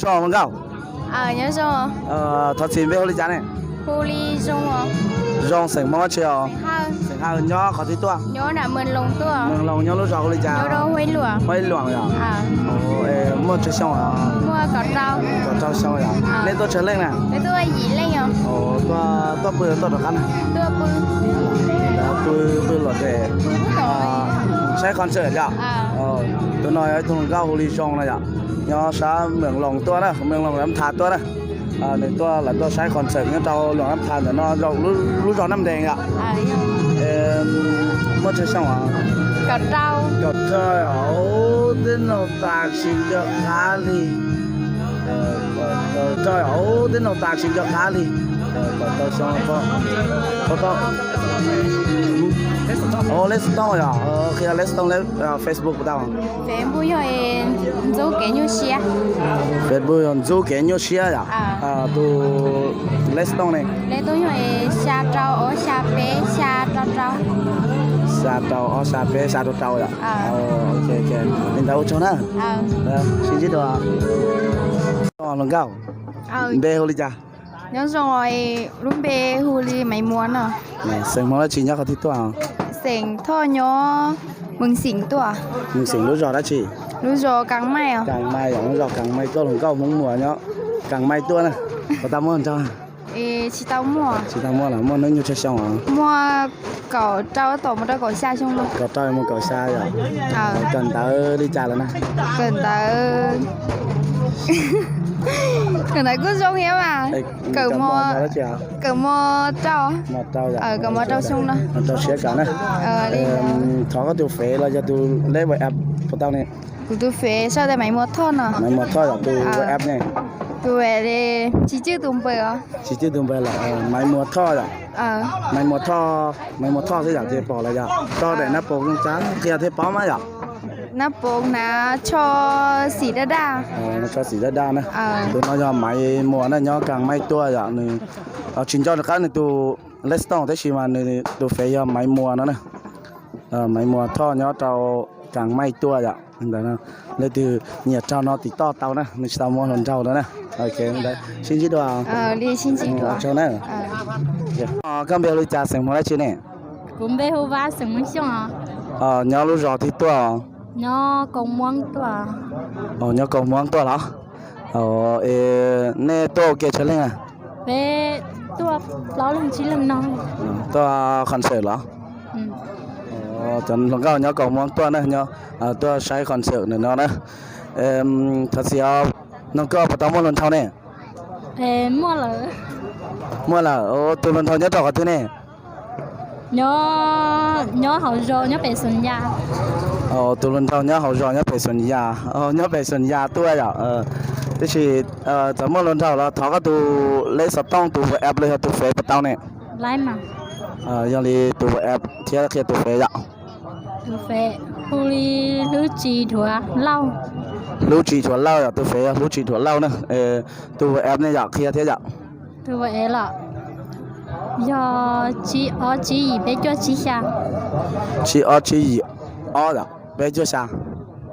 Zoo hluas nkauj. Thov txim npe hu li cas ne? Zoo, xeem Hmoob dab tsi os? Xeem Hawj, nyob qhov twg tuaj? Moos Loos, nyob lub zos hu li cas? Huab Ib Luam yom? Muaj tsawg xyoo os? Kaum rau xyoo yom? Nej tuaj tsawg leej na? Tuaj pw tuaj rov qab na? Pw, pw luam ces saib concert yom? Tus no yog ib tug hluas nkauj hu li Zoo no yom, nyob sab Moos Loos tuaj na, Moos Loos Nab Tha tuaj na. Nws tuaj, lawv tuaj saib concert nyob rau Luam Nab Tha ntawm no, lub zos Nab Ntees yom. Muaj tsawg xyoo os? Kaum rau, tib neeg tas tsis nco qab li. Kaum rau, tib neeg tas tsis nco qab li. Kaum rau xyoo, Lexington yom, qhia Lexington, Facebook puas tau? Facebook yog Ntxub Kev Nyuaj Siab. Facebook yog Ntxub Kev Nyuaj Siab yom. Tus Lexington ne? Lexington yog xya rau ob xya peb xya rau rau. Xya rau ob xya peb xya rau rau yom. Li ntawd ua tsaug na. Sib ntsib dua. Hluas nkauj, npe hu li cas? Nyob zoo, lub npe hu li Maiv Muas no. Xeem Hmoob dab tsi, nyob qhov twg tuaj? Xeem Thoj, nyob Moos Xeem tuaj. Moos Xeem lub zos dab tsi? Lub zos Kaas Maij. Kaas Maij yom, lub zos Kaas Maij, koj hluas nkauj Hmoob Muas nyob Kaas Maij tuaj na, puas tau muaj hluas nraug? Tsis tau muaj. Tsis tau muaj los muaj hnub nyoog tsawg xyoo os? Muaj kaum rau tom mus rau kaum xya xyoo no. Kaum rau mus kaum xya yom? Kawm ntawv li cas lawm na? Kawm ntawv, kawm ntawv kuj zoo thiab mas. Kawm mos, kawm mos rau, kawm mos rau xyoo no. Rau siab kawm na. Thov koj tus fev los yog tus leb WhatsApp puas tau ne? Kuv tus fev sau tias Maiv Muas Thoj no. Maiv Muas Thoj yom, tus WhatsApp ne? Tus WhatsApp, tsis cwj tus npawb os. Tsis cwj tus npawb los, Maiv Muas Thoj yom? Maiv Muas Thoj, Maiv Muas Thoj xwb yom, ces pom lawm yom. Tso daim nab poos zoo tsav qhia thiab paub mas yom. Nab poos na, tsho xim daj daj. Tsho xim daj daj na. Tus no yog Maiv Muas na, nyob Kaas Maij tuaj yom. Nws tsis nco rov qab nws tus Lexington tab sis mas nws tus fev yog Maiv Muas no na. Maiv Muas Thoj nyob rau Kaas Maij tuaj yom. Ntawd leej twg nyiam raug no tim toj tau na, nws tsis tau muaj hluas nraug no na. Sib ntsib dua. Koj npe hu li cas, xeem Hmoob dab tsi ne? Kuv npe hu Vab, xeem Hmoob Xyooj. Nyob lub zos twg tuaj? Nyob Kaus Hmuab tuaj. Nyob Kaus Hmuab tuaj los? Nej tuaj ua ke tsawg leej na? Peb tuaj plaub leeg tsib leeg no. Tuaj concert los? Cov hluas nkauj nyob Kaus Hmuab tuaj na, tuaj saib concert ntawm no na. Thov txim os, nug koj puas tau muaj hluas nraug ne? Muaj lawm. Tus hluas nraug nyob rau qhov twg ne? Nyob hauv zos nyob pem Xoom Yas. Tus hluas nraug nyob hauv zos nyob pem Xoom Yas, nyob pem Xoom Yas tuaj yom. Tiam sis txawm muaj hluas nraug los thov koj tus lej xov tooj, tus WhatsApp los yog tus fev puas tau ne? Yog li tus WhatsApp thiab qhia tus fev yom. Tus fev hu li Hlub Tsis Dhuav Lauj. Hlub Tsis Dhuav Lauj yom, tus fev yog Hlub Tsis Dhuav Lauj na. Tus WhatsApp ne yom, qhia thiab yom. Tus WhatsApp los yog tsib ob tsib yim peb cuaj tsib xya. Tsib ob tsib yim ob yom, peb cuaj xya.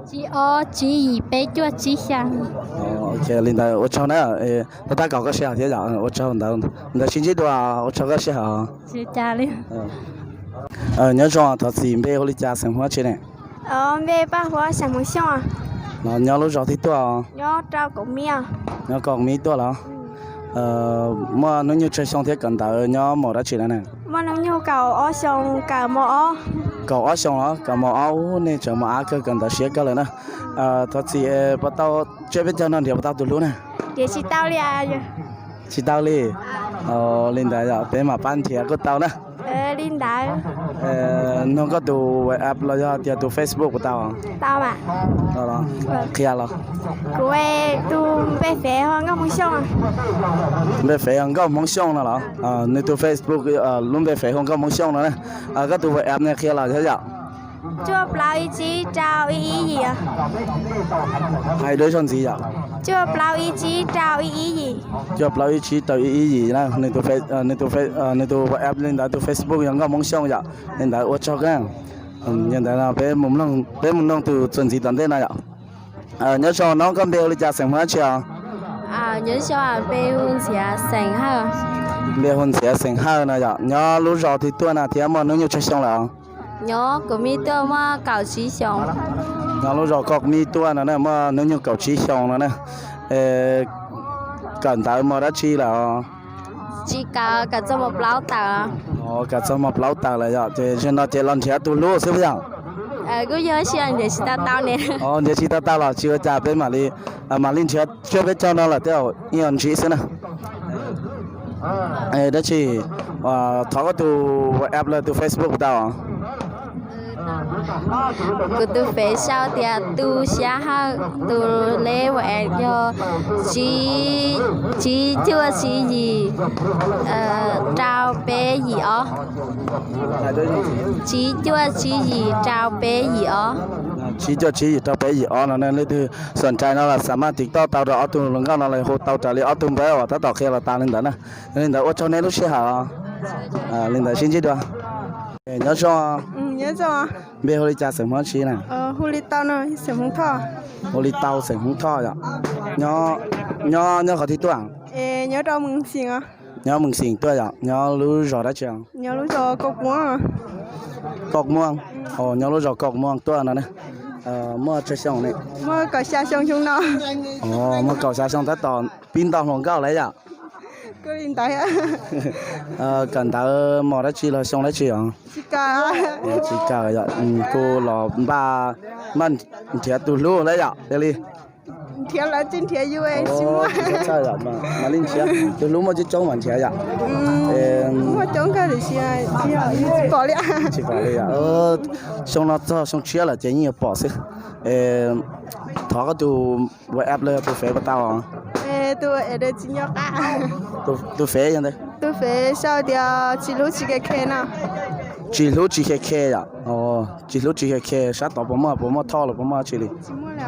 Tsib ob tsib yim peb cuaj tsib xya. Ok, li ntawd ua tsaug na. Tab tab kaum koj sij hawm thiab yom, ua tsaug ntawd. Ntawd sib ntsib dua, ua tsaug koj sij hawm. Nyob zoo, thov txim npe hu li cas, xeem Hmoob tsi ne? Npe Paj Huab, xeem Hmoob Xyooj. Los nyob lub zos twg tuaj? Nyob Kaus Mib tuaj los? Muaj hnub nyoog tsawg xyoo thiab kawm ntawv nyob mos dab tsi na? Kaum ob xyoo los? Kaum mos ob, nej tseem mos ab kawg, kawm ntawv siab kawg lawm na. Thov txim, puas tau tsiab peb caug no nrhiav puas tau tus hlub na? Tsis tau li. Li ntawd yom, peb mam pab nrhiav kuj tau na. Nug koj tus WhatsApp los yog tias tus Facebook puas tau? Qhia los. Kuv tus npe fev hu Nkauj Hmoob Xyooj. Npe fev hu Nkauj Hmoob Xyooj no los? Nws tus Facebook lub npe fev hu Nkauj Hmoob Xyooj no na. Koj tus WhatsApp ne qhia los thiab yom? Cuaj plaub ib tsib rau ib ib yim. Hais dua ib zaug ntxiv yom? Cuaj plaub ib tsib rau ib ib yim. Cuaj plaub ib tsib rau ib ib yim na. Nws tus WhatsApp li ntawd, tus Facebook yog Nkauj Hmoob Xyooj yom. Li ntawd ua tsaug kawg. Yog ntawd peb mus mloog tus txuas ntxiv tom ntej no yom. Nyob zoo, nov koj npe hu li cas, xeem Hmoob dab tsi os? Nyob zoo, npe hu Ntxhiav xeem Hawj. Npe hu Ntxhiav xeem Hawj no yom, nyob lub zos twg tuaj na thiab muaj hnub nyoog tsawg xyoo lawm? Nyob kuv me tuaj muaj kaum tsib xyoo. Nyob lub zos Koj Me tuaj no na muaj hnub nyoog kaum tsib xyoo no na. Kawm ntawv mos dab tsi lawm? Tsis kawm, kawm txog mos plaub tawm. Kawm txog mos plaub tawm lawm yom, ces zaum no ces los nrhiav tus hlub xwb yom? Kuj yog, nrhiav tsis tau tau ne. Nrhiav tsis tau tau los tsis ua cas, peb mam li, mam li nrhiav cuaj peb caug no lawm tej zaum yeej yuav ntsib xwb na. Dab tsi, thov koj tus WhatsApp los tus Facebook tau. Kuv tus fev sau tias Tu Xyab Hawj, tus leb WhatsApp yog tsib cuaj tsib yim rau peb yim ob. Tsib cuaj tsib yim rau peb yim ob. Tsib cuaj tsib yim rau peb yim ob no ne, leej twg xom rais no los xav maj tim toj tau rau ob tug hluas nkauj no los hu tau raws li ob tug npawb uas tab tom qhia los tas li ntawd na. Yog li ntawd ua tsaug nej lub sij hawm. Li ntawd sib ntsib dua. Nyob zoo. Npe hu li cas xeem Hmoob tsi na? Hu li Tau xeem Hmoob Thoj yom. Nyob, nyob qhov twg tuaj? Nyob Mees Xeem tuaj yom. Nyob lub zos dab tsi? Kaum Muaj. Nyob lub zos Kaum Muaj tuaj no ne. Muaj tsawg xyoo ne? Muaj kaum xya xyoo xyoo no. Muaj kaum xya xyoo tab tom pib nto hluas nkauj lawm yom. Kawm ntawv mos dab tsi los xyoo dab tsi os? Tsis kawm yom, kuj los npaj, npaj nrhiav tus hlub lawm yom, yog li. Nrhiav lawv tsis nrhiav yus. Mam li nrhiav, tus hlub muaj coob coob mas nrhiav yom. Tsis pom li. Xyoo no txog xyoo tshiab lawm ces yeej yuav pom xwb. Thov koj tus WhatsApp los yog tus Face puas tau? Tus Face yog ntawd. Tus Face sau tias tsis hlub tsis khe khe no. Tsis hlub tsis khe khe yom. Tsis hlub tsis khe khe, sab tod puas muaj, puas muaj thoj los puas muaj dab tsi li?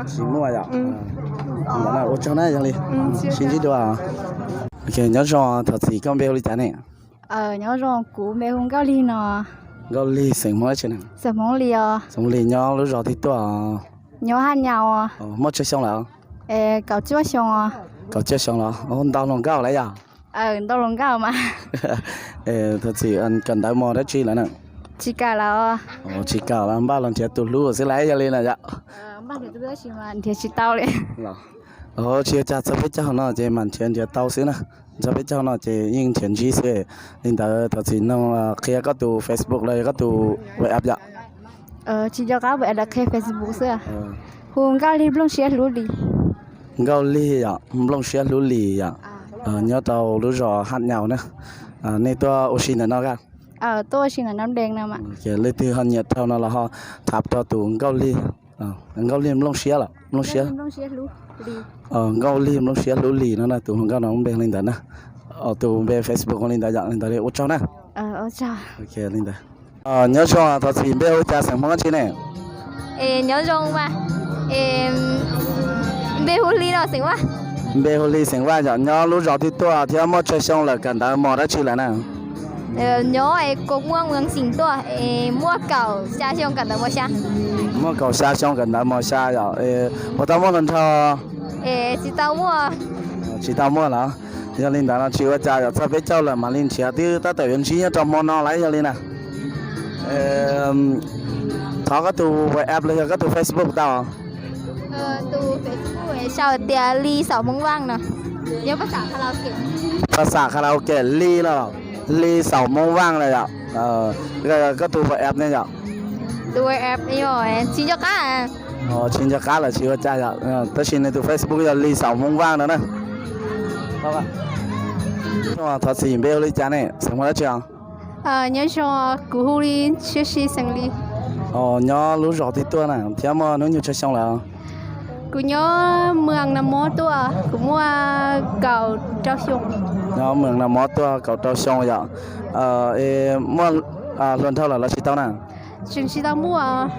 Tsis muaj yom. Ua tsaug na, yog li sib ntsib dua. Nyob zoo, thov txim, koj npe hu li cas ne? Nyob zoo, kuv npe hu Nkauj Lig no. Nkauj Lig xeem Hmoob dab tsi na? Xeem Hmoob Lis os. Xeem Lis, nyob lub zos twg tuaj? Nyob Haj Nyas. Muaj tsawg xyoo lawm? Kaum cuaj xyoo. Kaum cuaj xyoo los ntau hluas nkauj lawm yom? Ntau hluas nkauj mas. Thov txim, kawm ntawv mos dab tsi lawm na? Tsis kawm lawm. Tsis kawm los npaj los nrhiav tus hlub xwb lawm, yog li na yom? Npaj nrhiav tus hlub tab sis mas nrhiav tsis tau li. Tsis ua cas, txog peb caug no ces mam nrhiav nrhiav tau xwb na. Txog peb caug no ces yeej nrhiav ntsib xwb. Li ntawd thov txim noog qhia koj tus Facebook los yog koj tus WhatsApp yom? Tsis nco qab, WhatsApp qhia Facebook xwb. Hu Nkauj Lig Nplooj Siab Hlub Lis. Nkauj Lig yom, Nplooj Siab Hlub Lis yom. Nyob rau lub zos Haj Nyas na. Nej tuaj ua si ntawm no a? Tuaj ua si ntawm Nam Dees no. Leej twg ho nyiam dhau no los ho thov rau tus Nkauj Lig. Nkauj Lig Nplooj Siab los Nplooj Siab? Nkauj Lig Nplooj Siab Hlub Lis no na, tus hluas nkauj no lub npe li ntawd na. Tus npe Facebook li ntawd yom, li ntawd li ua tsaug na. Li ntawd. Nyob zoo, thov txim, npe hu li cas, xeem Hmoob dab tsi ne? Nyob zoo mas, npe hu Hli no xeem Vaj. Npe hu Hli xeem Vaj yom, nyob lub zos twg tuaj thiab muaj tsawg xyoo lawm, kawm ntawv mos dab tsi lawm na? Nyob Kaum Muaj, Mees Xeem tuaj, muaj kaum xya xyoo, kawm ntawv mos xya. Muaj kaum xya xyoo, kawm ntawv mos xya yom. Puas tau muaj hluas nraug? Tsis tau muaj. Tsis tau muaj los? Yog li ntawd no tsis ua cas yom, txog peb caug lawm mam li nrhiav, twb tab tom yuav ntsib nyob rau hmo no lawm, yog li na. Thov koj tus WhatsApp los yog koj tus Facebook tau. Tus Facebook sau tias Lis Xaum Hmoob Vaj no. Nyob Paj Xam Karaoke. Paj Xam Karaoke Lis los? Lis Xaum Hmoob Vaj no yom. Koj tus WhatsApp ne yom? Tus WhatsApp tsis nco qab. Tsis nco qab lawm tsis ua cas yom, tab sis nws tus Facebook yog Lis Xaum Hmoob Vaj no na. Thov txim, npe hu li cas ne, xeem Hmoob dab tsi os? Nyob zoo, kuv hu li Siab Si xeem Lis. Nyob lub zos twg tuaj na thiab muaj hnub nyoog tsawg xyoo lawm? Kuv nyob Mees Nas Mos tuaj, kuv muaj kaum rau xyoo. Nyob Mees Nas Mos tuaj kaum rau xyoo yom. Muaj hluas nraug lawm los tsis tau na? Tseem tsis tau muaj.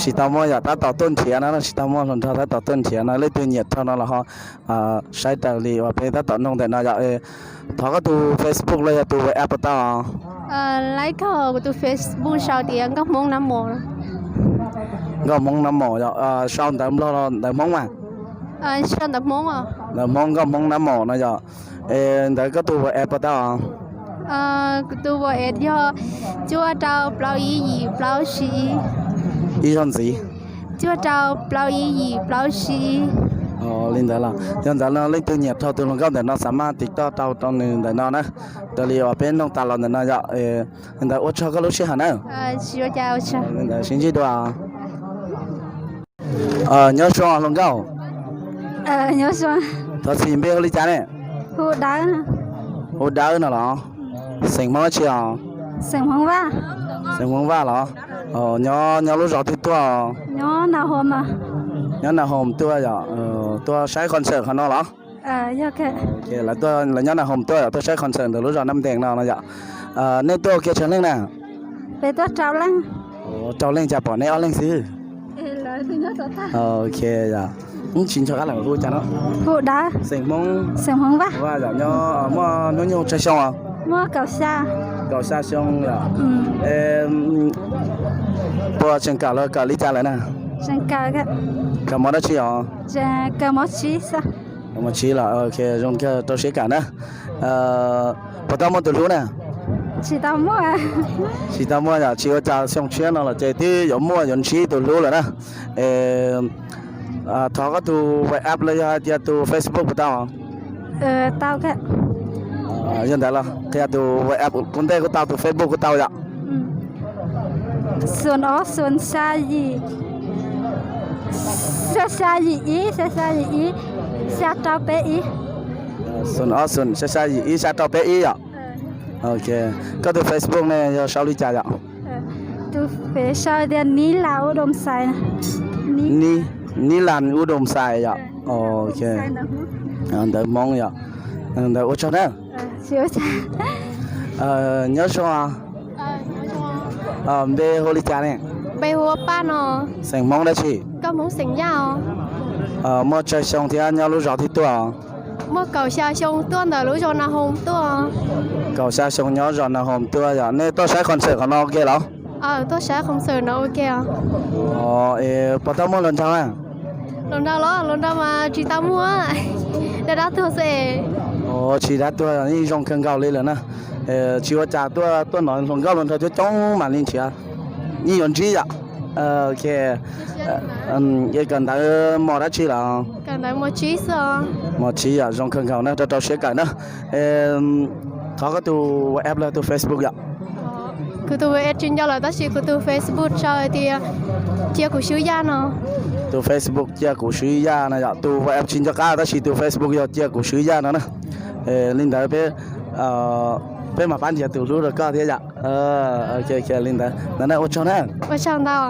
Tsis tau muaj yom, tab tom tuaj nrhiav no, tsis tau muaj hluas nraug tab tom tuaj nrhiav no, leej twg nyiam dhau no los ho saib raws li uas peb tab tom noog ntawm no yom. Thov koj tus Facebook los yog tus WhatsApp puas tau? Laij koj, kuv tus Facebook sau tias Nkauj Hmoob Nas Mos. Nkauj Hmoob Nas Mos yom, sau ntawv Nplog los ntawv Hmoob mas? Ntawv Hmoob, nkauj Hmoob nab mom no yom. Ntawd koj tus WhatsApp puas tau? Kuv tus WhatsApp yog cuaj rau plaub ib yim plaub sib ib. Ib zaug ntxiv. Cuaj rau plaub ib yim plaub sib ib. Li ntawd los yog ntawd no leej twg nyiam raug tus hluas nkauj ntawm no xav maj tiv toj rau rau nws ntawm no na. Raws li uas peb noog tas los ntawm no yom. Li ntawd ua tsaug koj lub sij hawm na. Sib ntsib dua. Nyob zoo hluas nkauj. Thov txim, npe hu li cas ne? Hu Dawb no los? Xeem Hmoob dab tsi os? Xeem Hmoob Vaj los? Nyob lub zos twg tuaj? Nyob Nas Hoos tuaj yom. Tuaj saib concert qhov no los? Lawv nyob Nas Hoos tuaj yom, tuaj saib concert ntawm lub zos Nam Ntees no no yom. Nej tuaj ua ke tsawg leej na? Peb tuaj rau leej. Rau leej cas pom neb ob leeg xwb? Ok, yog tsis nco qab lawm hu cas no? Hu Dawb. Xeem Hmoob? Xeem Hmoob Vaj. Vaj yom. Nyob muaj hnub nyoog tsawg xyoo os? Muaj kaum xya. Kaum xya xyoo yom. Puas tseem kawm los kawm li cas lawm na? Kawm mos dab tsi os? Kawm mos tsiv los. Zoo kawg, rau siab kawm na. Puas tau muaj tus hlub na? Tsis tau muaj. Tsis tau muaj yom, tsis ua cas, xyoo tshiab no los ces twb yuav muaj yuav ntsib tus hlub lawm na. Thov koj tus WhatsApp los yog hais tias tus Facebook puas tau? Tau. Yog ntawd los qhia tus WhatsApp, kuv ntej kuj tau, tus Facebook kuj tau yom. Xoom ob xoom xya yim, xya xya yim ib, xya xya yim ib, xya rau peb ib. Xoom ob xoom xya xya yim ib, xya rau peb ib yom. Ok, koj tus Facebook ne yog sau li cas yom? Tus fev sau tias Nib Las Ub Doo Xais. Nib Las Ub Doo Xais yom. Ok, ntawv Hmoob yom. Ntawd ua tsaug na. Nyob zoo. Npe hu li cas ne? Npe hu ua Paj no. Xeem Hmoob dab tsi? Koj Hmoob xeem Yaj os. Muaj tsawg xyoo thiab nyob lub zos twg tuaj? Muaj kaum xya xyoo, tuaj ntawm lub zos Nas Hoos tuaj. Kaum xya xyoo nyob zos Nas Hoos tuaj yom. Nej tuaj saib concert qhov no ua ke los? Tuaj saib concert no ua ke. Puas tau muaj hluas nraug na? Hluas nraug los, hluas nraug mas tsis tau muaj, dab dab tuag xwb. Tsis dab tuag, yeej zoo kawg nkaus li lawm na. Tsis ua cas, tuaj tuaj hnov hluas nkauj hluas nraug coob coob mam li nrhiav, yeej yuav ntsib yom. Ok, kawm ntawv mos dab tsi lawm? Mos tsiv yom, zoo kawg nkaus na, rau rau siab kawm na. Thov koj tus WhatsApp los tus Facebook yom. Kuv tus WhatsApp tsis nco lawm tab sis kuv tus Facebook sau tias Cia Kuv Swb Yaj no. Tus Facebook Cia Kuv Swb Yaj no yom, tus WhatsApp tsis nco qab tab sis tus Facebook yog Cia Kuv Swb Yaj no na. Li ntawd peb mam pab nrhiav tus hlub rau koj thiab yom. Li ntawd, ntawd na, ua tsaug na. Ua tsaug ntau.